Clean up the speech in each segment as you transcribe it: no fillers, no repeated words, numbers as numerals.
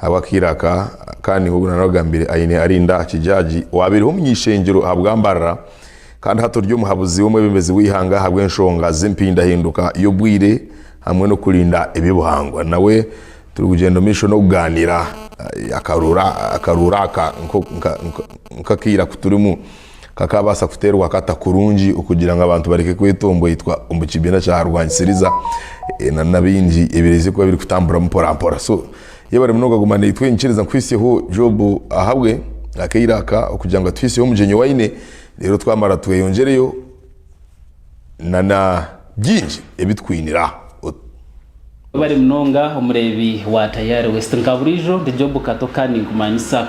Ahabw'akaire aka kandi nk'oku naanagambire aine Arinda Kijaji owabaireho omuny'eishengyero ahabwa Mbarara kandi hati ori omuhabuzi w'omwebembezi w'eihanga ahabw'enshonga z'empindahinduka y'obwire hamwe n'okurinda eby'obuhangwa. Nawe turikugyenda omu maisho n'okugaaniira akaruura aka nk'akaire aku turimu kakabaasa kuteerwa kata kurungi okugira ngu abantu bareke kwetomboitwa omu kibiina kya rwangisiriza na bingi ebirize kuba birikutambura mporampora. So yebare munonga guma naitwe nyikiriza nkuhitsyeho Job ahabwe akaire aka okugira ngu atuhitsyeho omugyenyi waine reero twamara tweyongyereyo na bingi ebi twinire aha. Webare munonga omureebi wa Tayari West. Nka buriijo ndi Job Kato kandi ninkumanyisa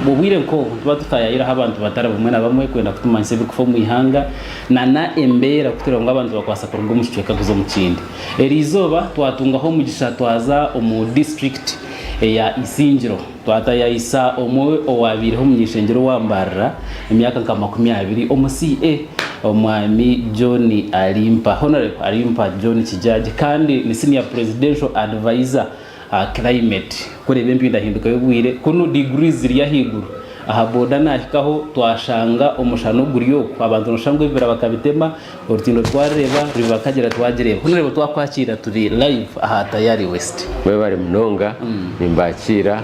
ngu obwire nk'obu nituba tutayayiraho abantu batari bamwe na bamwe kwenda kutumanyisa ebirikufa omu ihanga nana embeera kutureeba ngu abantu bakwasa kuruga omu kicweka kuza omu kindi. Eriizooba twatungaho omugisha twaza omu disiturikiti eya Isingiro twatayayisa omwe owabaireho omuny'eishengyero owa Mbarara emyaka nka 20 omu CA Omwami John Alimpa, Honourable Alimpa John Kijaji kandi ni Senior Presidential Advisor aha Climate kureeba empindahinduka y'obwire kunu degrees ziri ahaiguru. Aha boda nahikaho twashanga omushana oguri oku abantu noshusha ngu ebibira bakabitema, orutindo twarureeba, River Kagyera twagireeba. Honourable twakwakiira turi live aha Tayari West. Mwebare munonga nimbakiira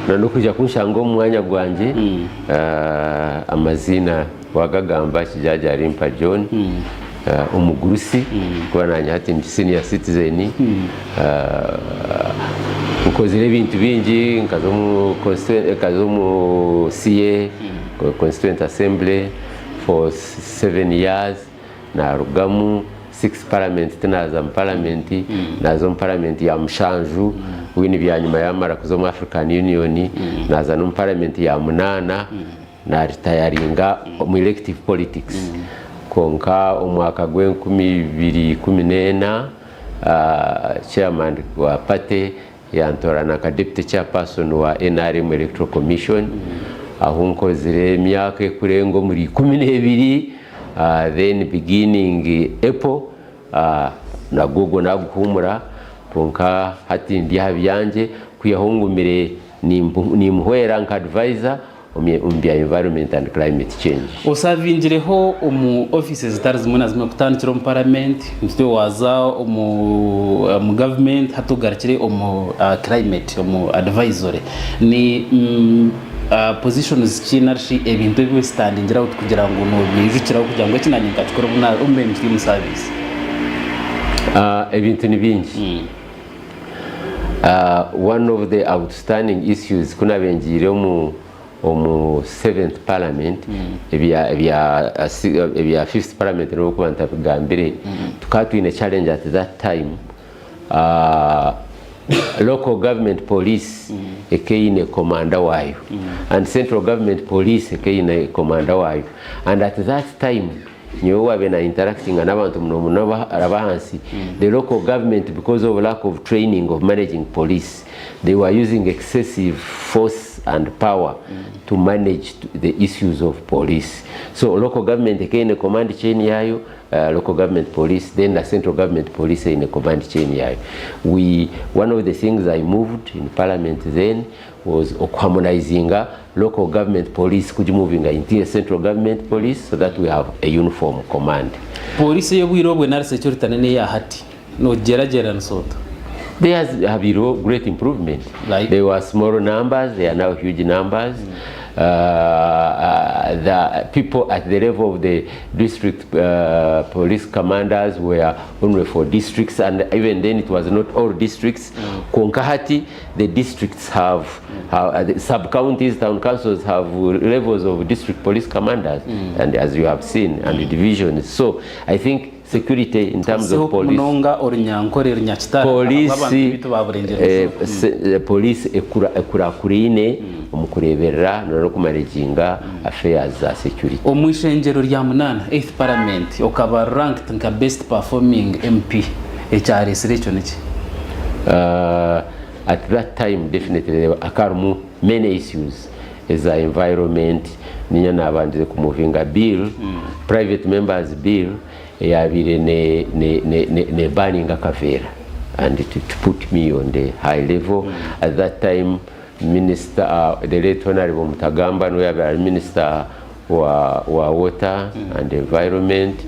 na n'okwija kunshanga omu mwanya gwangye amaziina Wagagamba Kijaja Arimpa John omugurusi kuba nanye hati ndi senior citizen nkozire ebintu bingi nkaza omu CA constituent assembly for 7 years narugamu sixth parliament tinaza mu parliament naza omu parliament ya mushanju wini byanyima yamara kuza omu African Union naza n'omu parliament ya munana. Naaritayaringa omu elective politics kwonka omwaka gw'enkumi ibiri ikumi n'ena chairman wa party yantoorana nka deputy chairperson wa nrm electoral commission ahu nkozire emyaka ekurenga omuri 12 then beginning April nagwo ogwo naguhuumura kwonka hati ndi aha byangye kwihaho ngumire nimuhwera nka advisor omu bya environment and climate change. Osavingireho omu ofiisi ezitari zimwe na zimwe kutandikira omu paramenti, nitwe waaza omu gavumenti hati ogarukire omu climate omu advisory. Ni positions ki nari shi ebintu ebi ositandingire out kugira ngu nobyijukiraho kugira ngu eki nanye nkakikora obu mbaire nkiri omu service? Ebintu ni bingi. One of the outstanding issues ku naabaire ngiire omu omu seventh parliament ebya ebya ebya fifth parliament n'obu okuba ntabigambire tukaba twine challenge at that time local government police ekaba eine commander waayo and central government police ekaba eine commander waayo and at that time Nyowe owaabaire na interactinga n'abantu muno muno ab'ahansi, the local government because of lack of training of managing police, they were using excessive force and power to manage the issues of police. So local government ekaba eine command chain yaayo, local government police, then na central government police eine command chain yaayo. We, one of the things I moved in parliament then was okuharmonizinga local government police kugimuvinga into a central government police so that we have a uniform command. Pooriisi ey'obwire obwe nari security n'eya hati noogigyeragyeranisa ota? There has habaireho great improvement. Like? There were small numbers, there are now huge numbers. The people at the level of the district police commanders were only for districts and even then it was not all districts. Kwonka hati The districts have, have the sub counties, town councils have levels of district police commanders and as you have seen and divisions. So I think security in terms Tutsiho of police munonga Orunyankore, Runyakitara Police, ahabw'abantu baitu ba Burengyerwa eh, Izooba. se- eh, police ekura ekurakurine omu kureberera n'okumanaginga affairs za security. Omu ishengyero rya munaana, Eighth Parliament, okaba ranked nka best performing MP. Ekyareetsire ekyo niki? At that time definitely there hakaba harimu many issues eza environment niinye naabandize ku movinga bill, private members bill eyaabaire ne ne ne ne ne banninga akaveera and it put me on the high level at that time. Minister the late Honourable Mutagamba niwe yabaire ari Minister wa wa water and environment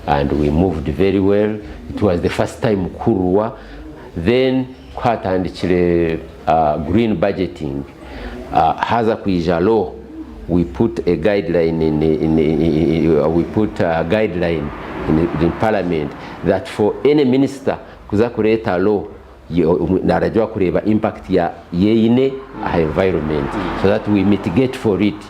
and we moved very well it was the first time kuhururwa then kuhatandikire green budgeting haza kwija law we put a guideline in, in, in, we put a guideline in, in parliament that for any minister kuza kureeta law Naaragira kureeba impact ya yeine aha environment so that we mitigate for it.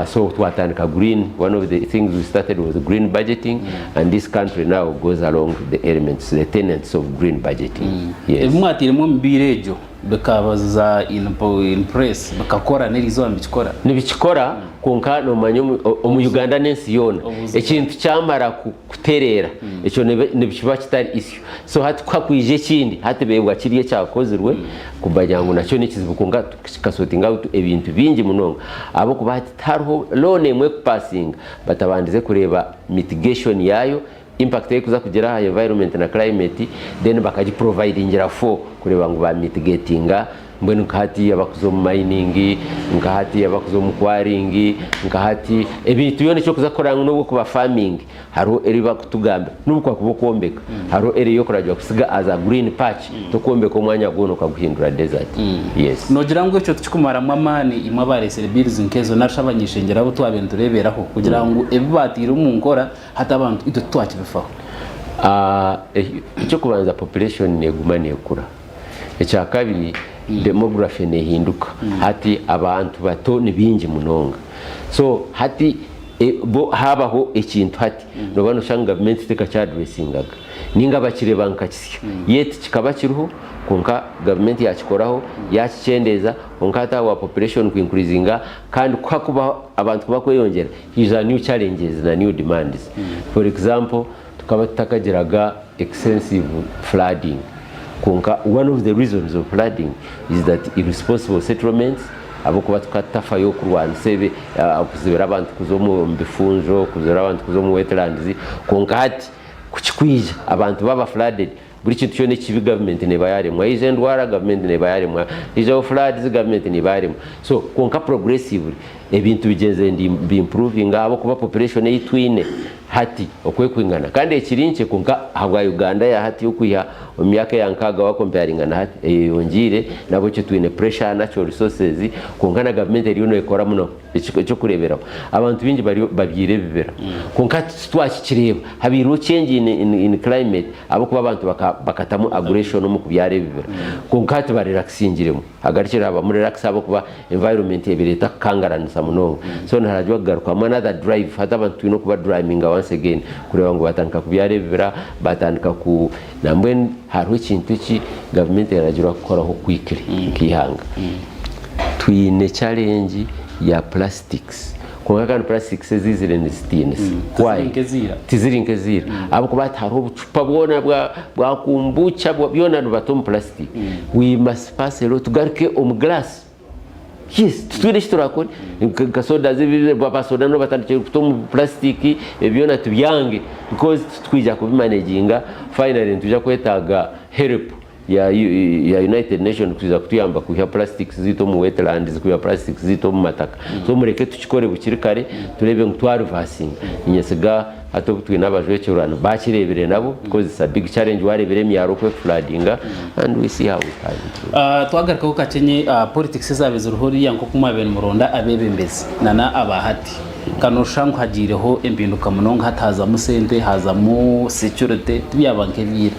So twatandika green, one of the things we started was green budgeting and this country now goes along the elements, the tenets of green budgeting. Yes. Ebi mwatairemu omu bill egyo bikabaza in place bikakora n'eriizooba nibikikora? Nibikikora kwonka nomanya omu Uganda n'ensi yoona ekintu kyamara kutereera ekyo nikiba kitari issue so hati kuhakwija ekindi hati beebwa kiri ekyakozirwe kumanya ngu nakyo nekizibu kwonka kikasotinga out ebintu bingi munonga ahabw'okuba hati tihariho law n'emwe ekupasinga batabandize kureeba mitigation yaayo impact eyikuza kugira aha environment na climate then bakagiprovidingira for kureeba ngu ba mitigatinga Mbwenu nka hati abakuza omu mining, nka hati abakuza omu quarrying, nka hati ebintu byona eki orikuza kukora n'obu okuba farming hariho eri bakutugambira n'obu kwakuba okwombeka hariho area ei okuragirwa kusiga as a green patch tokwombeka omwanya gwona okaguhindura desert. Yes. Noogira ngu ekyo tikikumaramu amaani imwe abareetsire bills nk'ezo nari shi abany'ishengyero abu twabaire nitureeberaho kugira ngu ebi baataire omu nkora hati abantu itwe titwakibifaho? Eky'okubanza population neeguma neekura. Ekyakabiri demography nehinduka hati abantu bato nibingi munonga so hati bo habaho ekintu hati noba noshanga gavumenti tekakyaduresingaga ninga bakireba nka kisya yet kikaba kiriho kwonka gavumenti yakikoraho yakikyendeza kwonka hati ahabwa population ku increasinga kandi kuhakubaho abantu kubakweyongyera haija new challenges na new demands for example Tukaba tutakagiraga extensive flooding kwonka one of the reasons of flooding is that irresponsible settlements ahabw'okuba tukaba tutafayo kurwanisa ebi kuzibira abantu kuza omu bifunjo, kuzibira abantu kuza omu wetlands kwonka hati kukikwija abantu baaba flooded buri kintu kyona ekibi gavumenti neeba yaremwa, haija endwara gavumenti neeba yaremwa, haijaho floods gavumenti neeba yaremwa so kwonka progressively ebintu bigyenzire bi improvinga ahabw'okuba population ei twine hati okwekwingana kandi ekiri nkye kwonka ahabwa Uganda ya hati okwiha omu myaka eya nkaaga wa comparinga na hati eyeyongyeire nahabwekyo twine pressure aha natural resources kwonka na gavumenti eriyo nekora muno ekyokureberaho abantu baingi bariyo babyaire ebibira kwonka hati titwakikireeba habaireho change in, in, in climate ahabwokuba abantu bakatamu aggression omu kubyara ebibira kwonka hati barelaxingiremu Hagarukire habamu relax ahabwokuba environment ebaire etakukangaranisa munonga so niharagirwa kugarukamu another drive hati abantu twine okuba driminga once again kureeba ngu batandika kubyara ebibira batandika ku nambwenu hariho ekintu eki gavumenti eragirwa kukoraho quickly nk'eihanga twine challenge ya plastics kwonka kandi plastics eziizire nizitiinisa Tiziri nk'eziira. Tiziri nk'eziira ahabw'okuba hati hariho obucupa bwona bwa bwa kombucha byona nibata omu plastic we must Pass a law tugaruke omu glass yes titwine eki turakore nka soda ba soda nabo batandikire kuta omu plastic ebyo byona tubyange because titwija kubimanaginga finally nitwija kwetaaga help ya ya United Nations kwija kutuyamba kwiha plastics zaitu omu wetlands kwiha plastics zaitu omu mataka so mureke tukikore bukiri kare tureebe ngu twareversinga ninyesiga Hati obu twine abajwekyerwano bakireebire nabo because it's a big challenge wareebera emyaro oku ekufloodinga and we see how we can improve. Twagarukaho kakye nye aha politics ezaabaire ziriho oriya nk'oku mwabaire nimuronda abeebembezi nana aba hati. Ka nooshusha ngu hagiireho empinduka munonga hati haazamu sente, haazamu security tibyaba nk'ebya ira.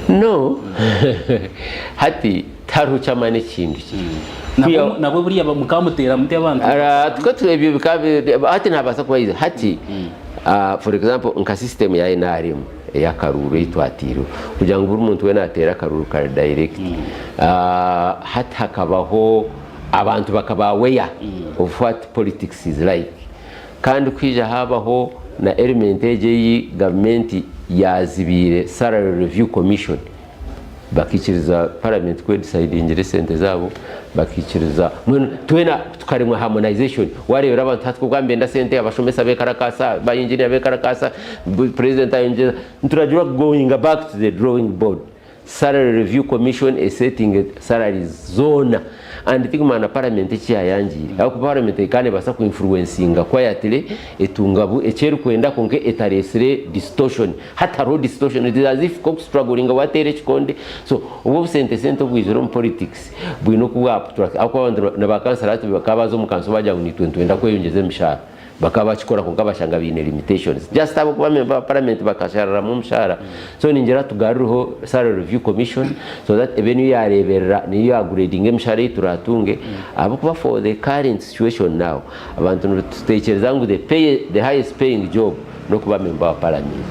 No, hati tihariho ky'amaani ekihindukire. Nabwo nabwo buriya mukaba muteera muti abantu? Twe ebyo bikaba hati nabaasa kuba hati for example nka system ya NRM ey'akaruuru ei twataireho kugira ngu buri muntu weena ateere akaruuru kari direct hati hakabaho abantu bakaba aware of what politics is like kandi kwija habaho na element egyo ei gavumenti yazibiire salary review commission Bakaikiriza paramenti kwedisaidingira esente zaabo, bakaikiriza mbwenu twena tukaremwa harmonization. Waareebera abantu hati ku nibenda sente, abashomesa beekarakaasa, ba engineer beekarakaasa, president ayongyeza, nituragirwa kugoinga back to the drawing board. Salary review commission esetinge salaries zoona. And tikumanya na parliament eki yayangiire ahabw'okuba parliament ekaba nebaasa ku influencinga quietly etunga bu eki erikwenda kwonka etareetsire distortion. Hati hariho distortion it is as if nk'oku strugglinga wateera ekikonde so obwo obusente sente obwijire omu politics bwine oku bwa ahabw'okuba abantu na ba councillor hati bakaba baza omu council bagira ngu naitwe nitwenda kweyongyeza emishaara. Bakaba bakikora kwonka bashanga baine limitations just ahabw'okuba member wa parliament bakashariramu omushaara. So ningira tugarureho salary review commission so that ebe niyo yareberera niyo ya gradinga emishahara ei turatunge ahabw'okuba for the current situation now abantu nitutekyereza ngu the pay the highest paying job n'okuba member wa parliament.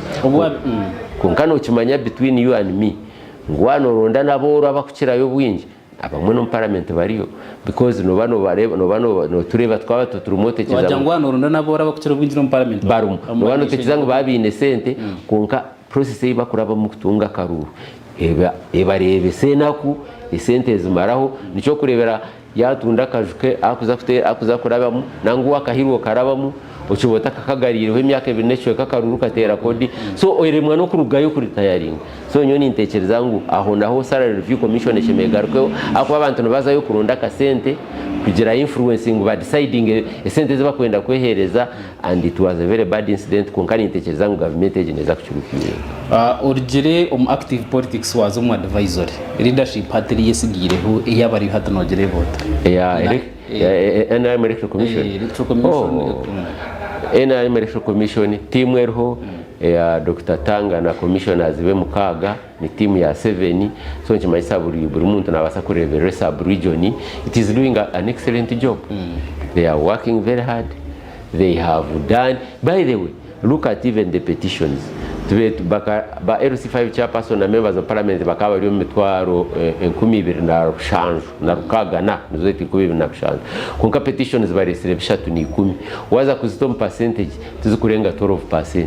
Kwonka nokimanya between you and me ngu waaba noronda n'abooro abakukirayo obwingi Abamwe n'omu parliament bariyo because noba nobareeba noba notureeba twaba turimu otekyeza Wagira ngu waaba noronda n'abooro abakukira obwingi n'omu parliament barimu. Noba notekyeza ngu baba baine sente kwonka process ei bakurabamu kutunga akaruuru eba ebareebesa enaku, esente ezimaraho. Nikyo orikureebera yaatunda akaju ke akuza akuza kurabamu nangwa ow'akahirwe okarabamu okiba otakakagariireho emyaka ebiri n'ekicweka akaruuru kateera kodi so oremwa n'okurugayo kuritayaringa. So nyowe nintekyereza ngu aho naho salary review commission eshemereire egarukeho ahakuba abantu nibazayo kuronda akasente kugira influence ngu ba decidinge esente ezi bakwenda kwehereza and it was a very bad incident kwonka nintekyereza ngu gavumenti egi neza kukireviewinga. Orugire omu active politics waaza omu advisory, leadership hati eriyo etsigaireho ey'abariyo hati noogireeba ota? Eya NRM Electoral Commission? Electoral Commission. Oh, NRM Electoral Commission tiimu eriho Eya Dokita Tanga na commissioners be mukaaga ni team ya seven so nikimanyisa buri buri muntu nabaasa kureberera e sub region it is doing an excellent job they are working very hard they have done by the way look at even the petitions tube baka ba LC5 chairperson na members of parliament bakaba bari omu mitwaro 26 na rukaaga na nizo 27 kwonka petitions baresire bishatu na ikumi waza kuzita omu percentage tizikurenga 12%.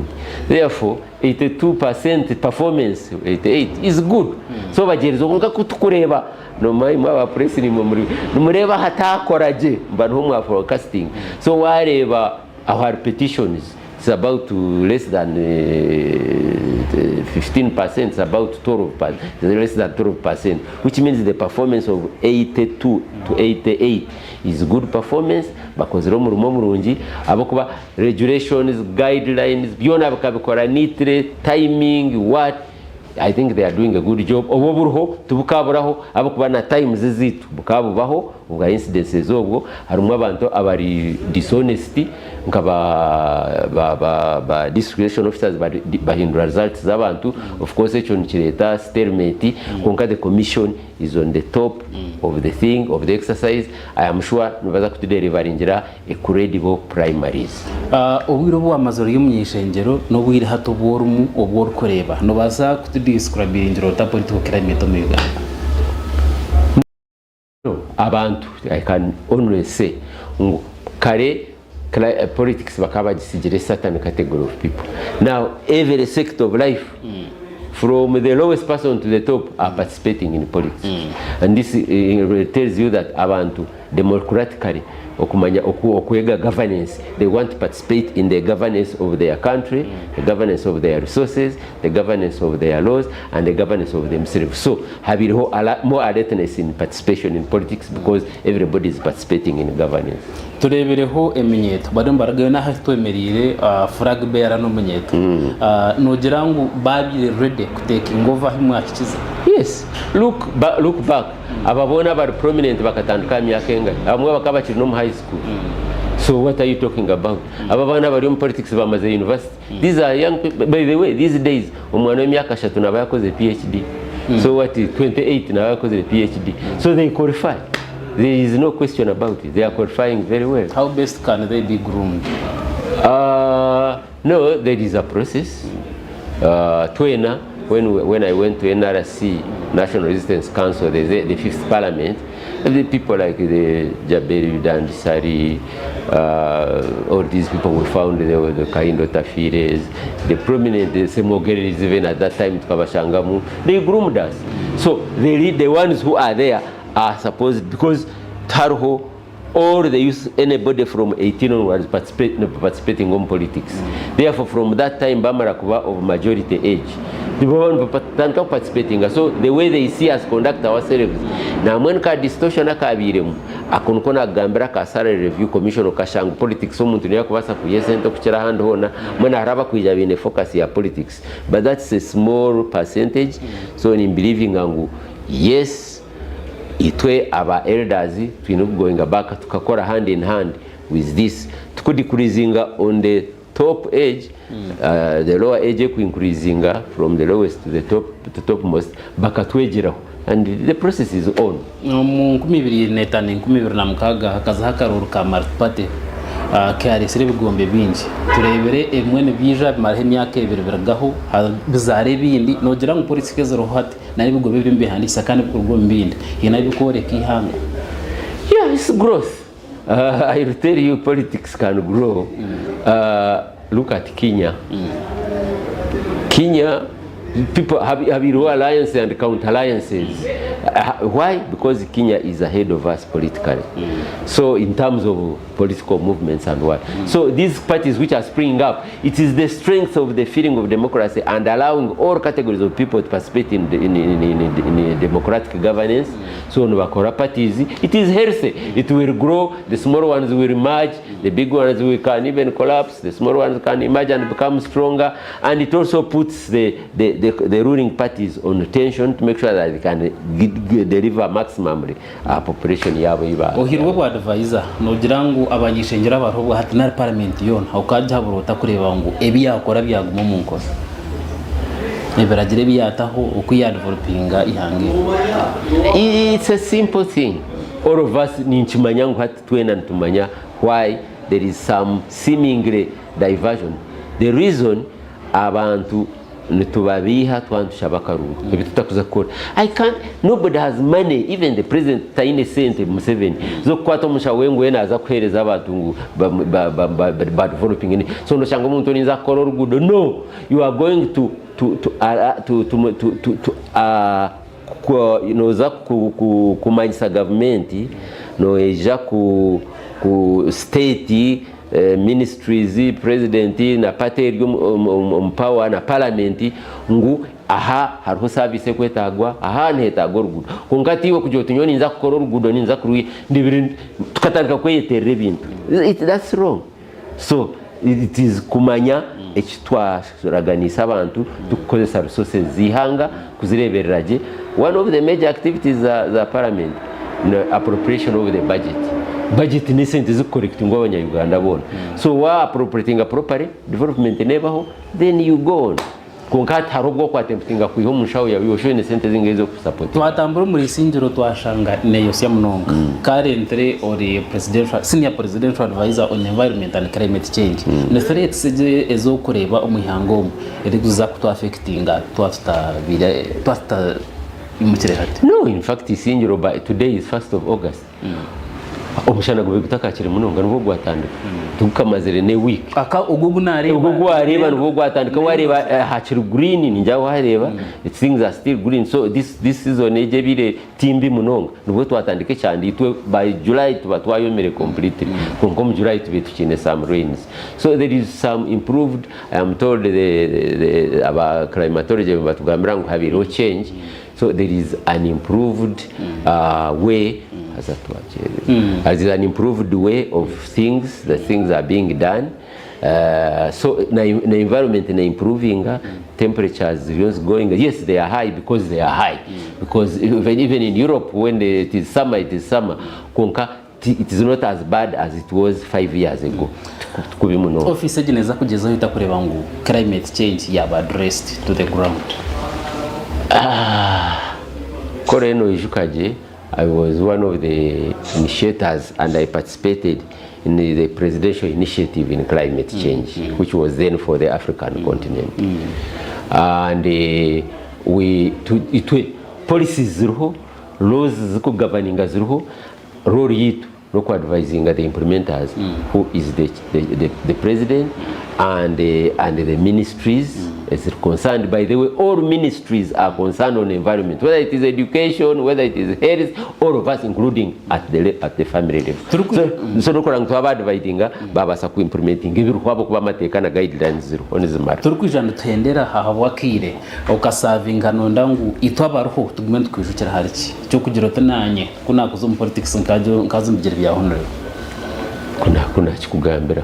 Therefore 82% performance 88 is good. So bagyerize kwonka ku tukureeba nomanya imwe aba press nimwe muri nimureeba ahatakora gye muba niho mwa forecasting. So wareeba aho hari petitions it's about less than 15% it's about 12 less than 12% which means the performance of 82 to 88 is good performance bakozire omurimo murungi ahabw'okuba regulations, guidelines byona bakabikora neatly, timing what I think they are doing a good job obwo oburiho tibukaburaho ahabw'okuba na times ezaitu bukaba bubaho obwa incidences obwo harimu abantu abari dishonest nka ba ba ba ba district election officers bahindura results z'abantu of course ekyo nikireeta stalemate kwonka the commission is on the top of the thing of the exercise I am sure nibaza kutuderivaringira a credible primaries. Obwire obu wamazire ori omuny'ishengyero n'obwire hati obu orimu obu orikureeba, nobaasa kutudescribingira ota political climate omu Uganda? No, abantu I can only say ngu kare politics bakaba bagisigire certain category of people. Now every sector of life from the lowest person to the top are participating in politics. And this tells you that abantu democratically okumanya oku okwega governance they want to participate in the governance of their country, the governance of their resources, the governance of their laws and the governance of themselves. So habaireho more alertness in participation in politics because everybody is participating in governance. Tureebireho eminyeeto bariyo nibarugayo n'ahu twemereire flag bearer n'omunyeeto. Noogira ngu baabaire ready kutekinga over ahu mwahikize? Yes, look, ba, look back aba boona abari prominent bakatandika aha myaka engahi? Abamwe bakaba bakiri n'omu high school. So what are you talking about? Aba abaana abari omu politics bamaze university. These are young people. By the way, these days omwana w'emyaka ashatu naba yakozire PhD. So what is 28 naba yakozire PhD. So they qualify. There is no question about it. They are qualifying very well. How best can they be groomed? No, there is a process. Twena, when, when I went to NRC, National Resistance Council, the, the fifth parliament, the people like the Jaberi Dandisari, all these people we found there were the Kahindo Tafires, the prominent the Semogereris even at that time Tukabashangamu, they groomed us. So they, the ones who are there are supposed, because Tarho, all the youth, anybody from 18 onwards participating on politics. Therefore, from that time, bamara kuba of majority age, Nibaba nibatandika kuparticipatinga so the way they see us conduct ourselves nambwenu ka distortion akabairemu ako niko nakugambira aka salary review commission okashanga ngu politics omuntu niyo arikubaasa kwiha esente okukira ahandi hoona mbwenu hariho abakwija baine focus ya politics but that's a small percentage so nimbelievinga ngu yes itwe aba elders twine kugoinga back tukakora hand in hand with this tukudecreasinga on the top age the lower age eku increasinga from the lowest to the top to topmost bakatwegyeraho and the process is on. Omu 2005 2006 hakazaho akaruuru ka multiparty karesire ebigombe bingi. Tureebire ebimwe nibiija bimaraho emyaka ebiri birugaho bizaara ebindi. Noogira ngu politics eziriho hati nari ebigombe ebiriyo nibehandiikisa kandi ebirikuruga omu bindi haine ahu birikworeka eihanga? Yeah, it's growth. I will tell you politics can grow. Look at Kenya. Kenya people have habiriho alliance and counter alliances. Why? Because Kenya is ahead of us politically. So in terms of political movements and what. So these parties which are springing up, it is the strength of the feeling of democracy and allowing all categories of people to participate in, the, in, in, in, in, in democratic governance. So nibakora parties, it is healthy. It will grow, the small ones will emerge, the big ones will can even collapse, the small ones can emerge and become stronger. And it also puts the, the, the, the ruling parties on tension to make sure that they can deliver maximumly population yaabo ei ba. Ohairwe obwa advisor nogira ngu abany'ishengyero abariho obwa hati nari paramenti yoona okagihabura ota kureeba ngu ebi yaakora byaguma omu nkora? Ebiragiro ebi yaataho oku yaadevelopinga eihanga eri. It's a simple thing. All of us ninkimanya ngu hati twena nitumanya why there is some seemingly diversion. The reason abantu nitubabiiha twaba nitushaba akaruuru ebi tutakuza kukora. I can't, nobody has money, even the president taine sente Museveni z'okukwata omushaho we ngu we naaza kuheereza abantu ngu ba developing. So noshanga omuntu orinza kukora oruguudo no, you are going to to to to to to to, to uh, noza kumanyisa gavumenti noija ku ku state ministries, president na party eri omu power na parliament ngu aha hariho service ekwetagwa, aha nihetagwa oruguudo. Kwonka tiiwe kugira oti nyowe ninza kukora oruguudo ninza kurwiha tukatandika kweyeterera ebintu. That's wrong. So it is kumanya eki twaraganiise abantu tukukozesa resources z'eihanga kuzireeberera gye. One of the major activities za, za parliament ni appropriation of the budget. Budget n'esente zikukorekitingwa abanya-Uganda boona. So wa appropriatinga properly, development neebaho, then you go on. Kwonka hati hariho obu orikuattemptinga kwiha omu nshaho yaawe iwe osha oine esente zingahi ez'okusapotinga. Twatambura omuri Isingiro twashanga neyosya munonga. Currently ori presidential, senior presidential advisor on environment and climate change. Ni threats egi ez'okureeba omu ihanga omu erikuza kutu affectinga twaba tutabiire twaba tutaimukire hati? No, in fact Isingiro by today is first of August. Omushana gube gutakakire munonga nibwo gwatandika. Tigukamazire ne week. Aka ogwo ogu nareeba. Ogwo ogu wareeba nibwo gwatandika wareeba hakiri green ningira wareeba things are still green so this this season egi ebaire timbi munonga nibwo twatandika ekyanda itwe by July tuba twayomire completely kwonka omu July tubaire tukiine some rains so there is some improved I am told the, the, the aba climatology nibatugambira ngu habaireho change So there is an improved way haza twakyerera. There is an improved way of things, the things are being done. So na, na environment na improvinga, temperatures ziriyo going, yes they are high because they are high. Because even, even in Europe when the, it is summer, it is summer. Kwonka it is not as bad as it was 5 years ago. Tikubi munonga. Office egi neeza kugyezaho ita kureeba ngu climate change yaba addressed to the ground? Kore noijuka gye, I was one of the initiators and I participated in the presidential initiative in climate change, which was then for the African continent. And we to, itwe policies ziriho, laws zikugoverninga ziriho, role yitu nokuadvisinga the implementers, who is the president and the ministries. eziri concerned. By the way, all ministries are concerned on environment, whether it is education, whether it is health, all of us, including at the, at the family level. Turiku- So, so nokora ngu twaba dividinga babaasa ku implementinga ebiriho ahabw'okuba amateeka na guidelines ziriho nizimara. Turikwija nituhendera ahabw'akaire okasavinga nonda ngu itwe abariho tugume nitukwijukira ahari ki ekyokugira oti naanye ku naakuza omu politics nkaza omu bigyere bya Honorable. Ku nakikugambira.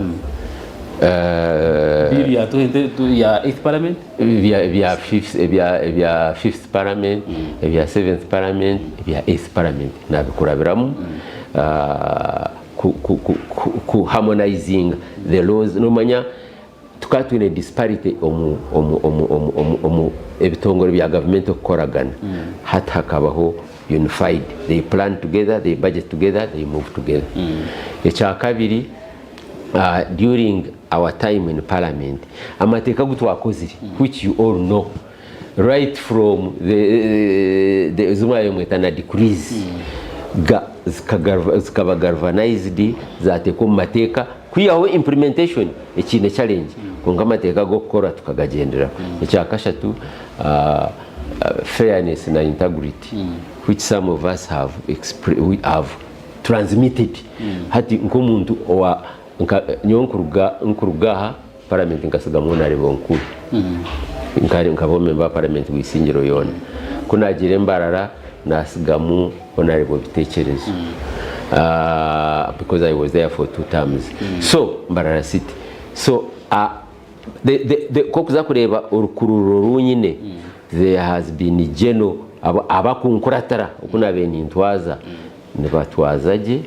Bill ya 20 ya 8th parliament. Ebya fifth, ebya fifth parliament, ebya seventh parliament, ebya eighth parliament nabikurabiramu ku, ku, ku, ku, ku harmonizinga the laws. Nomanya tukaba twine disparity omu, omu, omu, omu, omu, omu ebitongore bya gavumenti okukoragana. Hati hakabaho unified, they plan together, they budget together, they move together. Ekyakabiri, during our time in parliament, amateeka agu twakozire, which you all know, right from the zimwe mweta na decrees, zikaba galvanized, zateekwa omu mateeka. Kwihaho implementation ekiine challenge, kwonka amateeka g'okukora tukagagyenderaho. Ekyakashatu, fairness na integrity, which some of us have, we have transmitted. Hati nk'omuntu owa nyowe nkuruga aha parliament nkasigamu honorable nkuru, nkaba member wa parliament w'isingiro yoona. Ku nagiire Mbarara, nasigamu honorable Bitekerezo, because I was there for two terms. So Mbarara City, so kokuza kureeba orukururo runyine, there has been general abakunkuratara oku nabe nintwaza, nibatwaza gye,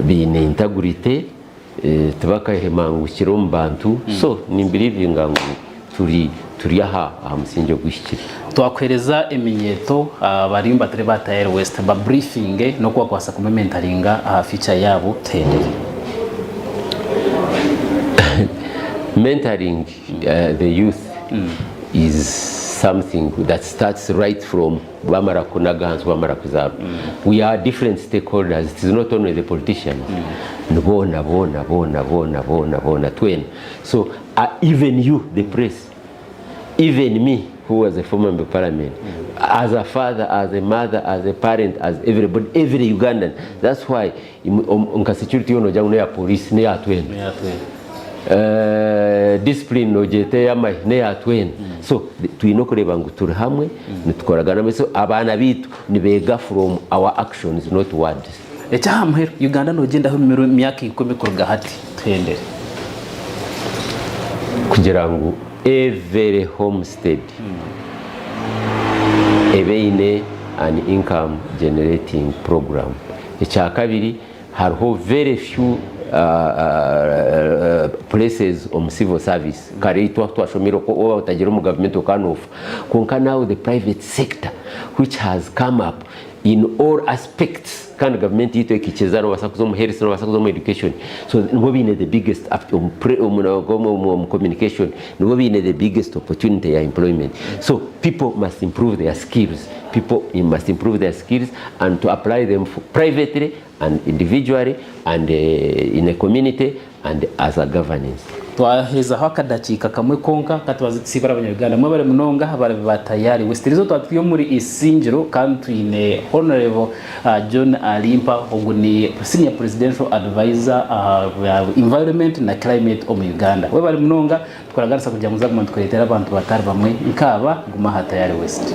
biine integrity, tibakahemangukira omu bantu. So nimbelievinga ngu turi aha musingi ogwihikire. Twakuhereza eminyeto bari batari ba Tayari West ba briefinge n'okubakwasa kumentoringa aha future yabo, tuhendere. Mentoring the youth is something that starts right from bamara kunaga hansi, bamara kuzarwa. We are different stakeholders. It is not only the politicians, ni boona boona boona boona boona boona twena. So even you, the press, even me who was a former member of parliament, as a father, as a mother, as a parent, as everybody, every Ugandan. That's why nka security yono jangu neya police neya twena, discipline nogyete yamahe neya twena. So twine okureba ngu turi hamwe nitukoragana. So abaana bitu nibeega from our actions, not words. Ekyahamuheru, Uganda nogyendaho emyaka 10 kuruga hati, tuhendere. Kugira ngu every homestead ebe eine an income generating program. Ekyakabiri, hariho very few places omu civil service. Kare itwe twashomire oba otagira omu government okanofa, kwonka now the private sector, which has come up in all aspects, kandi government yitu ekikiza, nobasa kuza omu health, nobasa kuza omu education, so nibo biine the biggest omu communication, nibo biine the biggest opportunity ya employment. So people must improve their skills. People must improve their skills and to apply them privately and individually and in a community and as a governance. Twahezaho akadakiika kamwe konka katubaze tusibara Abanyarwanda. Mwe bari munonga bari ba Tayari West rizo twatwiye muri Isingiro, kandi twine Honorable John Alimpa. Ogu ni senior presidential advisor environment na climate omu Uganda. We bari munonga, tukuraganisa kugira ngu zaguma tukureetera abantu batari bamwe nkaba. Guma aha Tayari West.